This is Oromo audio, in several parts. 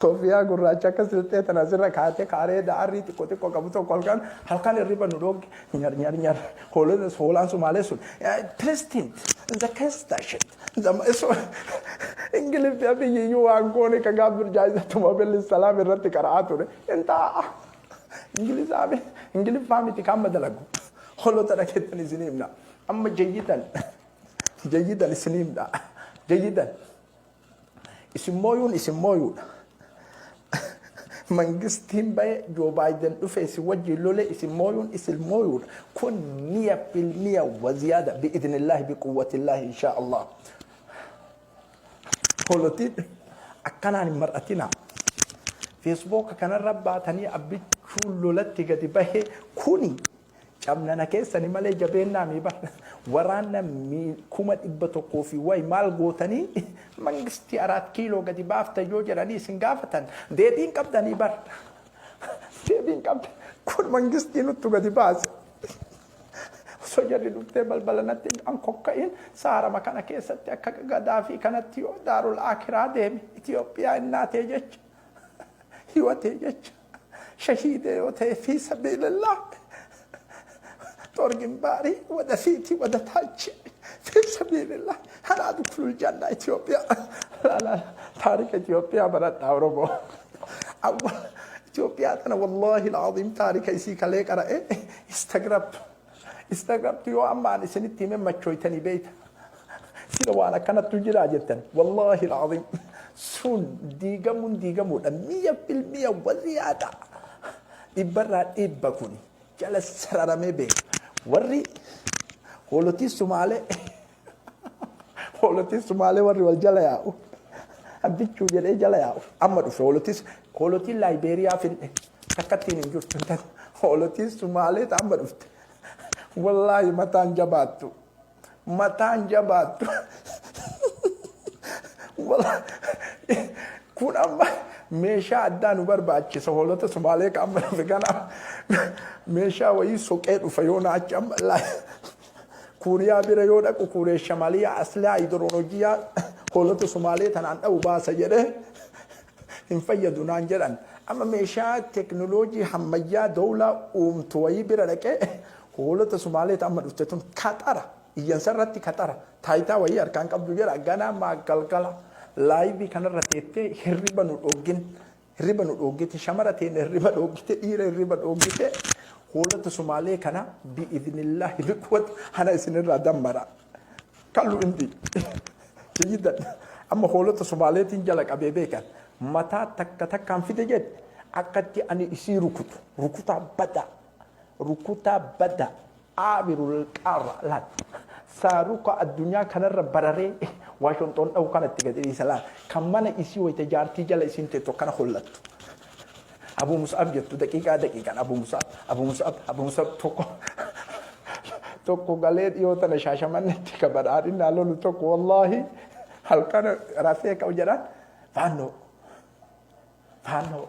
Kofiyaa gurraacha akka silxee tana asirra kaatee kaaree daarrii xiqqoo xiqqoo qabu tokko halkan halkan hirriba nu dhoogge nyar nyar nyar hoolota hoolaan Sumaalee sun president the kestashin Ingiliffi abiyyiyyuu waan goone ka gaaf birjaajatuma belli salaam irratti qara'aa ture hin taa'a. Ingilizaa Ingiliffaa miti kan madalagu hoolota dhageettan isinii himna amma jayyidan jayyidan isinii himna jayyidan. Isin mooyuun isin mooyuudha. Mangistiin bahe Joo Baayiden dhufe isin wajjin lole isin mooyuun isin mooyuudha. Kun 100% waziyaada bi'idhnillaahi biquwwatillaahi inshaa Allah. Hoolotiin akkanaan hin mar'atinaa. Feesbuuka kanarra baatanii abbichuun lolatti gadi bahe kuni Cabnana keessani malee jabeennaa mii bar waraanna 100,000 fi wayi maal gootanii mangistii araat kiiloo gadi baaftan yoo jedhanii isin gaafatan deebiin qabdanii bar deebiin qabdan kun mangistii nuttu gadi baase osoo jarri dhuftee balbala natti an kokka'in saarama kana keessatti akka gadaafii kanatti yoo daarul aakiraa deeme Itoophiyaa innaa ta'e jecha hiwatee jecha shahiidee yoo ta'e fi sabiilillah ጦር ግንባሪ ወደፊት ወደ ታች ፊ ሰቢልላህ አና አድኩሉል ጀና ኢትዮጵያ ታሪክ ኢትዮጵያ baradha Oromoo awwal Itoophiyaa tana wallaahi alcaziim taarika isii kalee qara'e istagrabtu istagrabtu yoo amma an isinitti hime machooytanii beeyta sila waan akkanattu jiraa jettan wallaahi alcaziim sun diigamuun diigamuudha 100% waziyaada dhibbarraa dhibba kuni jala sararamee beeka warri hoolotii Sumaalee hoolotii Sumaalee warri wal jala yaa'u abbichuu jedhee jala yaa'u amma dhufe hoolotii hoolotiin Laayibeeriyaa finne takkattiin hin jirtu hoolotiin Sumaalee amma dhufte wallaahi mataan jabaattu mataan jabaattu kun amma meeshaa addaa nu barbaachisa hoolota Sumaalee ka amma dhufe kana meeshaa wayii soqee dhufa yoo na achi amma kuuriyaa bira yoo dhaqu kuuree shamaliyaa aslaa hidroolojiyaa hoolota Sumaalee tanaan dha'u baasa jedhee hin fayyadu naan jedhan amma meeshaa teknooloojii hammayyaa dowlaa uumtu wayii bira dhaqee hoolota Sumaalee amma dhufte tun kaxara iyyansa irratti kaxara taayitaa wayii harkaan qabdu jedha ganama galgala laayivii kanarra teettee hirriba nu dhoggin hirriba nu dhoggite shamara teenne hirriba dhoggite dhiira hirriba dhoggite hoolota Sumaalee kana bi'idhnillaahi biquwwat hana isinirraa dammara kallu indi jayyidan amma hoolota Sumaaleetiin jala qabee beekan mataa takka takkaan fide jedhe akkatti ani isii rukutu rukutaa badaa rukutaa badaa aabirul qaarra laal saaruka addunyaa kanarra bararee waashonxoon dha'u kanatti gadi dhiisa laal kan mana isii wayita jaartii jala isiin teettu akkana hollattu Abu Mus'ab jettu daqiiqaa daqiiqaan Abu Mus'ab Abu Mus'ab Abu Mus'ab tokko tokko galee dhiyoo tana Shaashamannetti ka badhaadhinnaa lolu tokko wallaahi halkan rafee ka'u jedhaan faannoo faannoo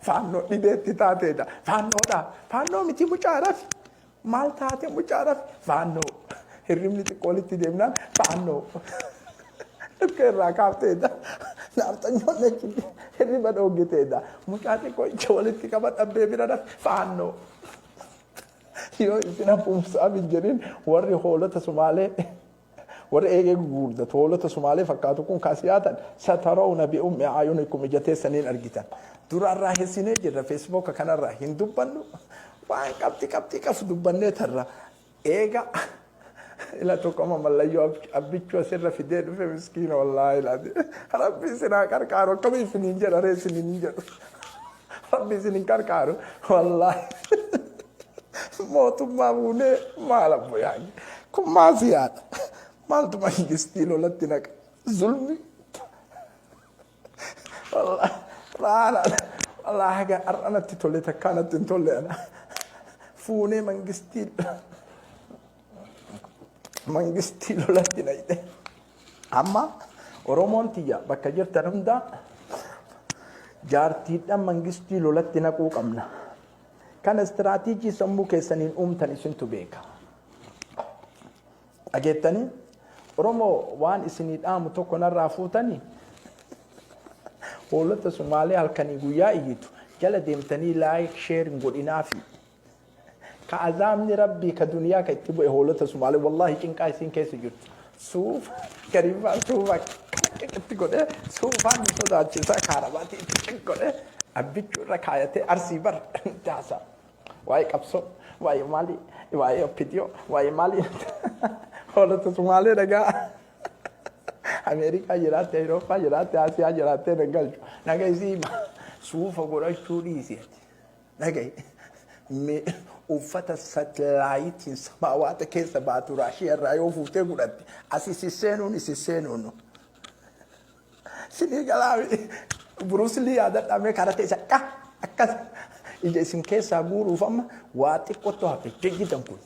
faannoo dhibeetti taateedha faannoodha faannoo miti mucaa rafi maal taate mucaa rafi faannoo hirribni xiqqoo walitti deemnaan faannoo dhukkee irraa kaafteedha naafxanyoon achi hirriba dhoggiteedha mucaa xiqqoo ija walitti qaba dhabbee bira rafi faannoo yoo isin hafuumsaaf hin jedhin warri hoolota Sumaalee warri eegee gugurdatu hoolota Sumaalee fakkaatu kun kaasiyaatan satarawna bi'ummi ayunikum ija teessaniin argitan duraarraa hessinee jirra feesbuuka kanarraa hin dubbannu waan qabxi qabxi qabu dubbannee tarra eega ila tokko amma mallayyoo abbichuu asirra fidee dhufe miskiina wallaahi laati rabbi isin haa qarqaaru akkamii isiniin jedha ree isiniin hin jedhu rabbi isin hin qarqaaru wallaahi mootummaa fuunee maal abbo yaani kun maasiyaadha maaltu mangistii lolatti naqa zulmi wallaahi haga har'a natti tole takkaa natti hin tolle ana fuunee mangistii mangistii lolatti naqxe amma Oromoon tiyya bakka jirtan hundaa jaartiidhaan mangistii lolatti naquu qabna. Kana istiraatiijii sammuu keessaniin uumtan isintu beeka. Dhageettanii Oromoo waan isinii dhaamu tokko narraa fuutanii Hoolota Sumaalee halkanii guyyaa iyyitu jala deemtanii like share hin godhinaafi. Ka azaabni Rabbii ka duniyaa ka itti bu'e hoolota Sumaalee, wallaahi, cinqaa isiin keessa jirtu. Suufa gariifaa suufa itti godhee, suufaan nu sodaachisaa, kaarabaatii itti ciq godhee, abbichuu irra kaayatee Arsii bar itti haasa'a. Waa'ee qabsoo, waa'ee maalii, waa'ee OPDO, waa'ee maalii, hoolota Sumaalee dhagaa. Ameerikaa jiraatte, Awurooppaa jiraatte, Asiyaa jiraatte na galchu. Naga isii suufa godhachuu dhiisi ati. Dhaga'i. Uffata satilaayitiin samaawaata keessa baatu Raashiyaa irraa yoo fuutee godhatte, asi sisseenuun isi seenuun. Sinii galaawi. Bruce Lee yaadadhaa mee, karate isa qa akkas ija isin keessaa guuruuf amma waa xiqqootu hafe jayyidan kun.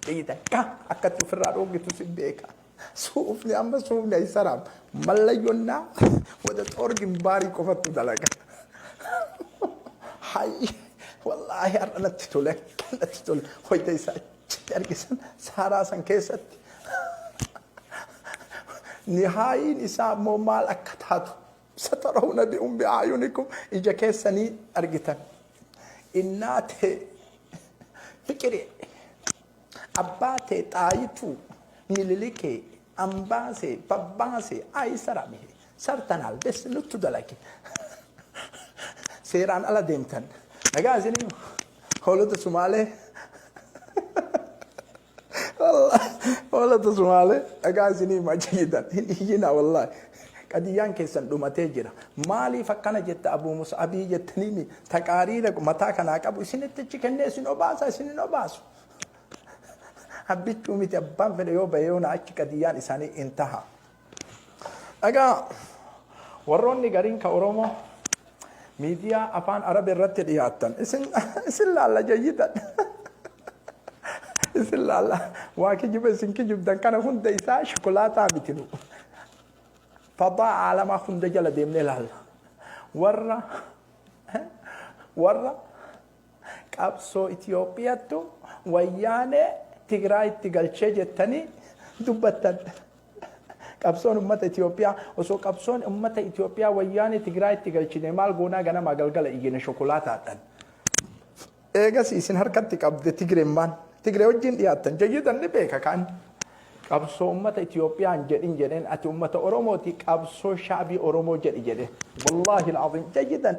Jayyidan qa akkatti ofirraa dhooggitu si beeka. Suufni amma suufni aysaraam mallayyonnaa wada xoor gimbaarii qofattu dalaga. Hayyi, wallaahi, har'a natti tole, akka natti tole hoyta isaa achitti argisan saaraa san keessatti. Nihaayiin isaa immoo maal akka taatu satarawna bi'aayunikum, ija keessanii argitan. Innaatee fiqiree, abbaatee Xaayituu, Mililikee, ambaasee babbaasee ayisarame sartanaal bes nuttu dalage. Seeraan ala deemtan. Nagaa isinii, hoolota Sumaalee. Hoolota Sumaalee, dhagaa isinii majiidan hin iyyina, wallaahi. Qadiyyaan keessan dhumatee jira. Maaliif akkana jetta Abuu Mus'abii jettaniimi taqaariira mataa kanaa qabu isinitti achi kennee isin obaasa, isin hin obaasu. Abbichuu miti, abbaan fedhe yoo bahe yoona achi qadiyyaan isaanii hin taha. Dhagaa, warroonni gariin ka Oromoo miidiyaa afaan Arabi irratti dhiyaattan, isin laalla jayyidan. Isin laalla, waa kijiba isin kijibdan kana hunda isaa shokolaataa miti nu. Fadaa aalamaa hunda jala deemnee laalla. Warra qabsoo Itoophiyaattu wayyaanee Tigraayitti galchee jettanii dubbattan. Qabsoon uummata Itoophiyaa, osoo qabsoon uummata Itoophiyaa wayyaanee Tigraayitti galchine, maal goonaa ganamaa galgala iyyine shokolaataadhaan? Eegas isin harkatti qabde Tigreen maan? Tigree wajjin dhiyaattan jayyidan ni beeka kaan. Qabsoo uummata Itoophiyaan jedhin jedheen, ati uummata Oromooti, qabsoo shaabii Oromoo jedhi jedhe. Wallaahi alazim, jayyidan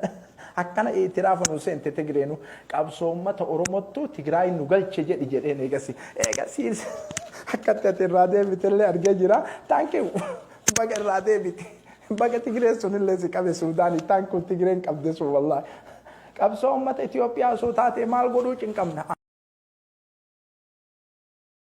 akkana itiraafa nu seente Tigreenu, qabsoo uummata Oromottu Tigraay nu galche jedhi jedheen. Eegasi eegasiis akkatti ati irraa deebitellee argee jira. Thank you, baga irraa deebite. Baga Tigreen sunillee si qabe Suudaanii. Thank you, Tigreen qabde sun, wallaahi. Qabsoo uummata Itoophiyaa osoo taate maal godhuu cinqamna?